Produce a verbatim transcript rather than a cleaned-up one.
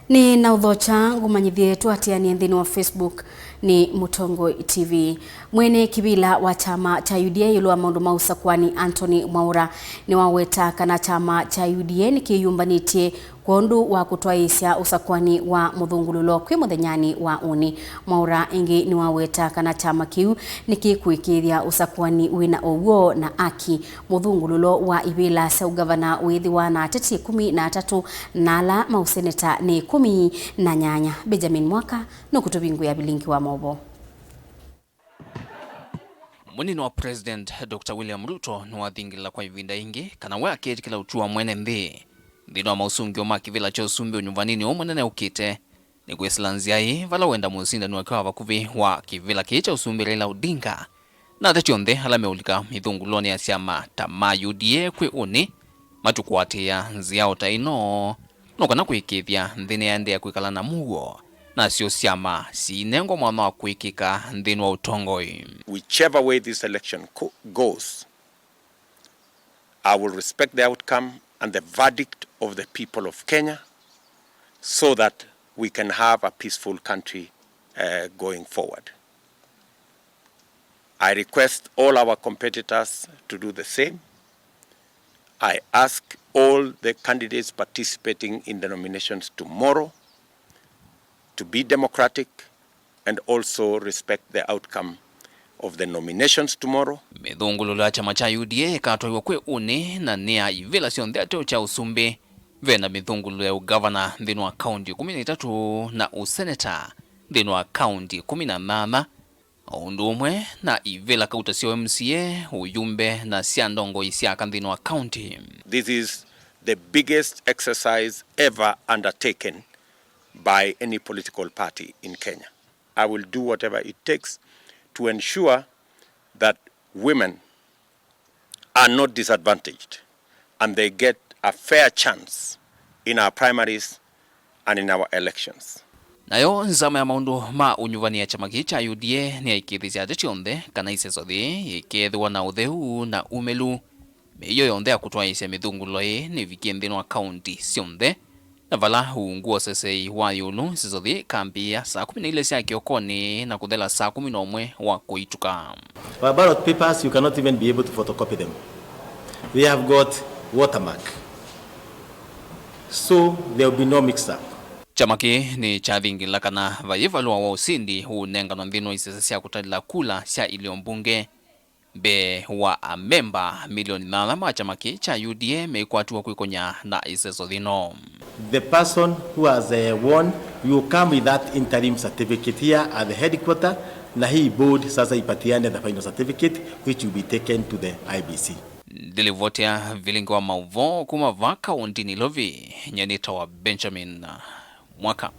Nĩ na ũthokya ngũmanyĩthye tũatĩanĩe nthĩnĩ wa Facebook nĩ Mũtongoi T V. Mwene kĩvĩla wa kyama kya U D A ĩũlũ wa maũndũ ma ũsakũani Anthony Mwaũra nĩwaweta kana kyama kya U D A nĩkĩyũmbanĩtye kwondũ wa kũtwaĩĩsya ũsakũani wa mũthũngũlũlo kwĩ mũthenyanĩ wa ũnĩ. Mwaũra ĩngĩ nĩwaweta kana kyama kĩu nĩkĩkũĩkĩĩthya ũsakũani wĩna ũw'o na aki. Mũthũngũlũlo wa ivĩla sya ũngavana wĩthĩwa na ateti ĩkũmi na atatũ na ala ma ũseneta nĩ ĩkũmi na nyanya. Benjamin Mwaka nũkũtũvingũĩa vilingi wa maũvoo. Mũnini wa President Doctor William Ruto nĩwathingĩlĩla kwa ĩvinda ĩngĩ kana we akĩtĩkĩla ũtwi wa mwene nthĩ nthĩnĩ wa maũsũngĩo ma kĩvĩla kya ũsumbĩ ũnyuvanĩnĩ ũũ mũnene ũkĩte, nĩ kwĩsĩla nzĩa ĩĩ vala wenda mũsindani wake wa vakuvĩ wa kĩvĩla kĩĩ kya ũsumbĩ Raila Odinga na ateti onthe ala meũlika mĩthũngũlũlonĩ ya syama ta ma U D A kwĩ ũnĩ matũkũatĩĩa nzĩa o ta ĩno, no kana kũĩkĩĩthya nthĩ nĩyaendeea kwĩkala na mũuo, nasyo syama siinengwa mwanya wa kũĩkĩka nthĩnĩ wa ũtongoi. Whichever way this election co- goes, I will respect the outcome and the verdict of the people of Kenya so that we can have a peaceful country uh, going forward. I request all our competitors to do the same. I ask all the candidates participating in the nominations tomorrow to be democratic and also respect the outcome of the nominations tomorrow. Mĩthũngũlũlo ya kyama kya U D A ĩkatwaiwa kwĩ ũnĩ na nĩ ya ivĩla syonthe ateo kya ũsumbĩ. Ve na mĩthũngũlũlo ya ũgavana nthĩnĩ wa kaũnti ĩkũmi na itatũ na ũseneta nthĩnĩ wa kaũnti ĩkũmi na nyanya, o ũndũ ũmwe na ivĩla kauta sya M C A, ũyumbe na sya ndongoi sya aka nthĩnĩ wa kaũnti. This is the biggest exercise ever undertaken by any political party in Kenya. I will do whatever it takes to ensure that women are not disadvantaged and they get a fair chance in our primaries and in our elections. Nayo nzama ya maũndũ ma ũnyuvani ya kyama kĩĩ kya U D A nĩyaĩkĩĩthĩsye ateti onthe kana ĩseso yĩĩ yĩkeethĩwa na ũtheu na umĩlu. Mĩio yonthe ya kũtwaĩĩsya mĩthũngũlũlo ĩĩ nĩvikie nthĩnĩ wa kaũnti syonthe, na vala ungu wa ũseseei wa ĩũlũ, ĩseso yĩĩ ĩkambĩĩa saa kũmi na ilĩ sya kĩokonĩ na kũthela saa kũmi na ũmwe wa kũituka. Our ballot papers, you cannot even be able to photocopy them. They have got watermark. So there will be no mix-up. Kyama kĩĩ nĩkyathingĩla kana vayĩ valũa wa ũsindi ũũnenganwa nthĩnĩ wa isese sya kũtalĩla kula sya ilio mbunge mbee wa amemba milioni nyanya ma kyama kĩĩ kya U D A meikwatiwa kwĩkony'a na ĩseso yĩno. The person who has, eh, won, you come with that interim certificate here at the headquarter, na hii board sasa ipatiane the final certificate which will be taken to the I B C. Ndilivotea vilingi wa maũvoo kuma vaa kaũnti Nairobi, nyie nĩtawa Benjamin Mwaka.